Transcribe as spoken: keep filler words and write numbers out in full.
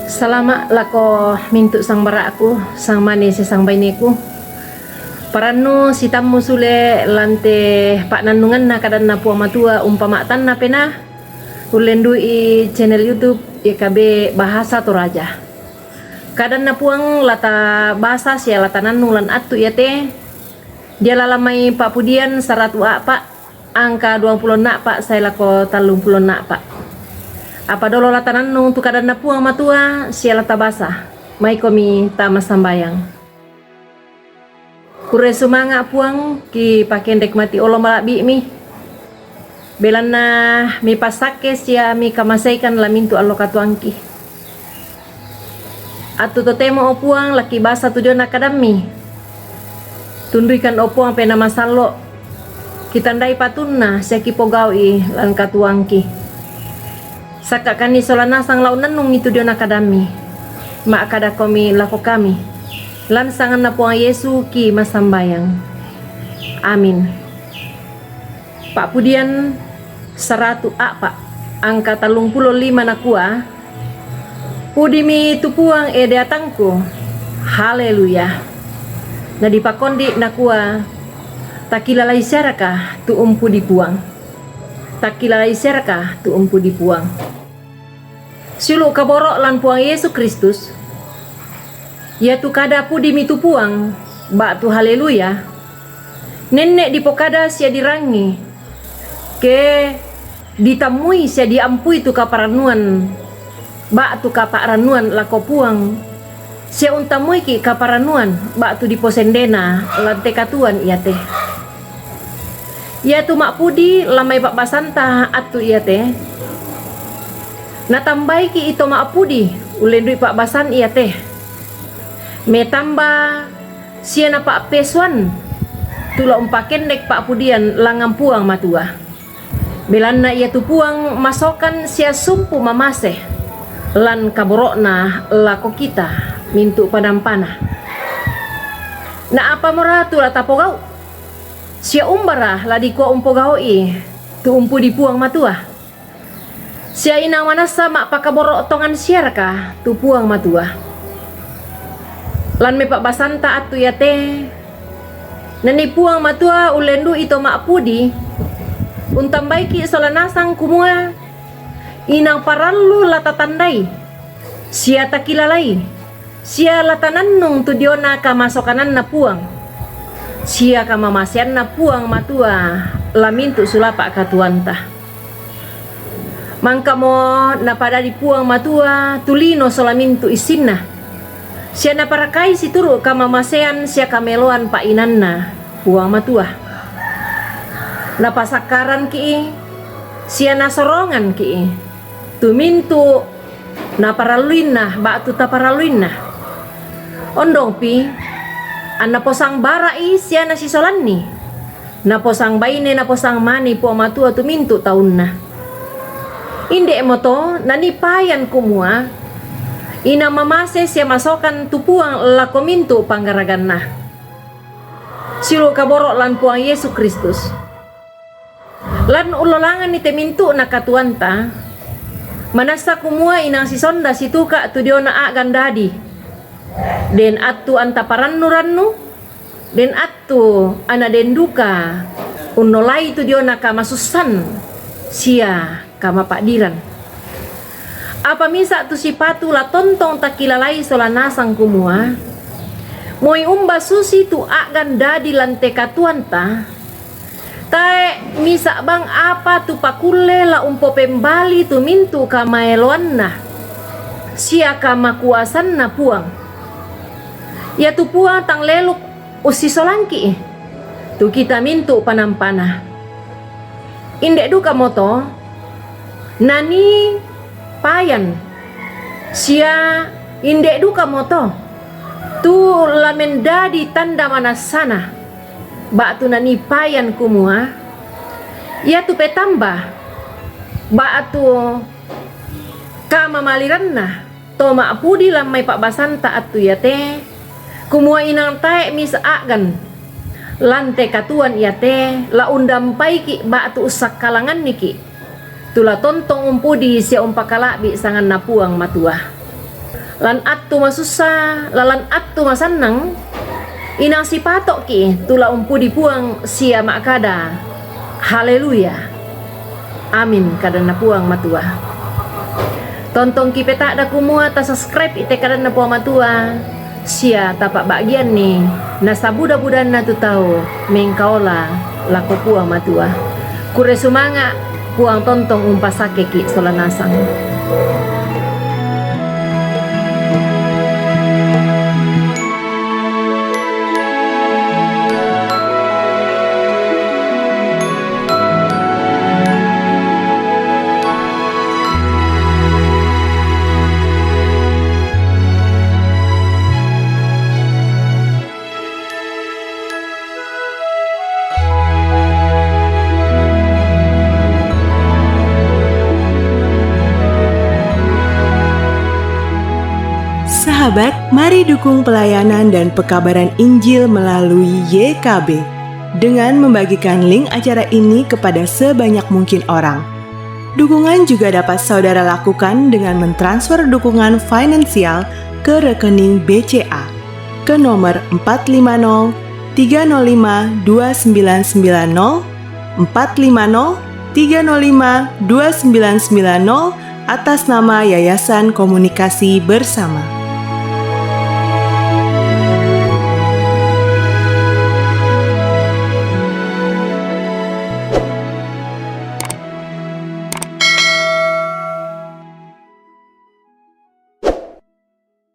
Salama' lako mintu' sangbara'ku, sangmane sia sangbaineku. Parannu sitammu sule lan te pa'nannunganna kadanNa Puang Matua umpama'tanna penaa, ullendu'i channel YouTube Y K B Bahasa Toraja. KadanNa Puang la tabasa sia la tanannung lan attu iate, dialala mai Pa'pudian saratu a'pa', angka duangpulo a'pa' sae lako tallungpulo a'pa'. Apa dolo la tanannung tu kadanNa Puang Matua sia la tabasa, maikomi tama sambayang. Kurre sumanga', Puang, kipakendek mati olo mala'bi'mi. Belanna mipassakke sia mikamaseikan lan mintu' allo katuoangki. Attu totemo, o Puang, la kibasa tu diona kadammi. Tunduikan, o Puang, Penaa Masallo', kitandai patunna sia kipogau'i lan katuoangki. Sakka'kanni sola nasang la unnannungi tu diona kadammi. Ma'kadakomi lako kami, lan sanganNa Puang Yesu kimassambayang. Amin. Pa'pudian saratu a'pa', angka tallungpulo lima, nakua, "Pudimi tu Puang, e deatangku. Haleluya." Nadipakondi', nakua, "Takilalai siaraka tu umpudi Puang? Takilalai siaraka tu umpudi Puang?" Siulu' kaboro' lan Puang Yesu Kristus, iatu kada "Pudimi tu Puang" ba'tu "Haleluya" nenne' dipokada sia dirangi, ke ditammui sia diampui tu kaparannuan ba'tu kapa'rannuan lako Puang, sia untammuiki' kaparannuan ba'tu diposendena lan te katuoan iate. Iatu ma'pudi lan mai pa'basanta attu iate, natambaiki' to ma'pudi ullendu'i pa'basan iate. Metamba sia napa'pesoan tu la umpakendek pa'pudian langngan Puang Matua. Belanna iatu Puang masokan sia sumpu mamase lan kaboro'Na lako kita mintu' panampana. Na apamora tu la tapogau'? Sia umbara la dikua umpogau'i tu umpudi Puang Matua? Sia inang manassa ma'pakaboro' tongan siaraka tu Puang Matua? Lan mai pa'basanta attu iate, nanii Puang Matua ullendu'i to ma'pudi, untambaiki' sola nasang kumua inang parallu la tatandai sia takilalai, sia la tanannung tu diona kamasokananNa Puang, sia kamamaseanNa Puang Matua lan mintu' sulapa' katuoanta. Mangkamo napadadi Puang Matua tu lino sola mintu' issinna, sia naparakai situru' kamamasean sia kameloan pa'inaanNa Puang Matua. Napasakkarankii sia nasorongankii tu mintu' naparalluinna ba'tu taparalluinna. Ondongpi, anna posang bara'i sia nasisolanni, naposang baine naposang mane Puang Matua tu mintu' taunna. Inde'moto nanii payan kumua inang mamase sia masokan tu Puang lako mintu' panggaraganna. Siulu' kaboro' lan Puang Yesu Kristus. Lan ullolanganni te mintu'na katuoanta, manassa kumua inang sisonda situka' tu diona a'gan dadi. Den attu anta parannu-rannu, den attu anna den duka unnolai tu diona kamasussan sia kamapa'diran. Apa misa' tu sipatu la tontong takilalai sola nasang kumua, moi umba susitu a'gan dadi lan te katuoanta, tae' misa' bang apa tu pakulle la umpopembali tu mintu' kamaeloanna sia kamakuasanna Puang. Iatu Puang tang leluk ussisolangki'i tu kita mintu' panampana. Inde' dukamoto nanii payan sia inde' dukamoto tu la mendadi tanda manassana, ba'tu nanii payan kumua iatu petamba ba'tu kamamaliranna to ma'pudi lan mai pa'basanta attu iate, kumua inang tae' misa' a'gan lan te katuoan iate la undampaiki' ba'tu ussakkalanganniki' tu la tontong umpudi sia umpakala'bi' sanganNa Puang Matua. Lan attu masussa, lalan attu masannang, inang sipato'ki' tu la umpudi Puang sia ma'kada, "Haleluya! Amin," kadanna Puang Matua. Tontongki' peta'da kumua tasubscribe i te kadanna Puang Matua, sia tapa'ba'gianni, nasaba buda-budanna tu tau mengkaola lako Puang Matua. Kurre sumanga', Puang tontong umpasakeki' sola nasang. Sahabat, mari dukung pelayanan dan pekabaran Injil melalui Y K B dengan membagikan link acara ini kepada sebanyak mungkin orang. Dukungan juga dapat saudara lakukan dengan mentransfer dukungan finansial ke rekening B C A ke nomor empat lima nol tiga nol lima dua sembilan sembilan nol, empat lima nol tiga nol lima dua sembilan sembilan nol, atas nama Yayasan Komunikasi Bersama.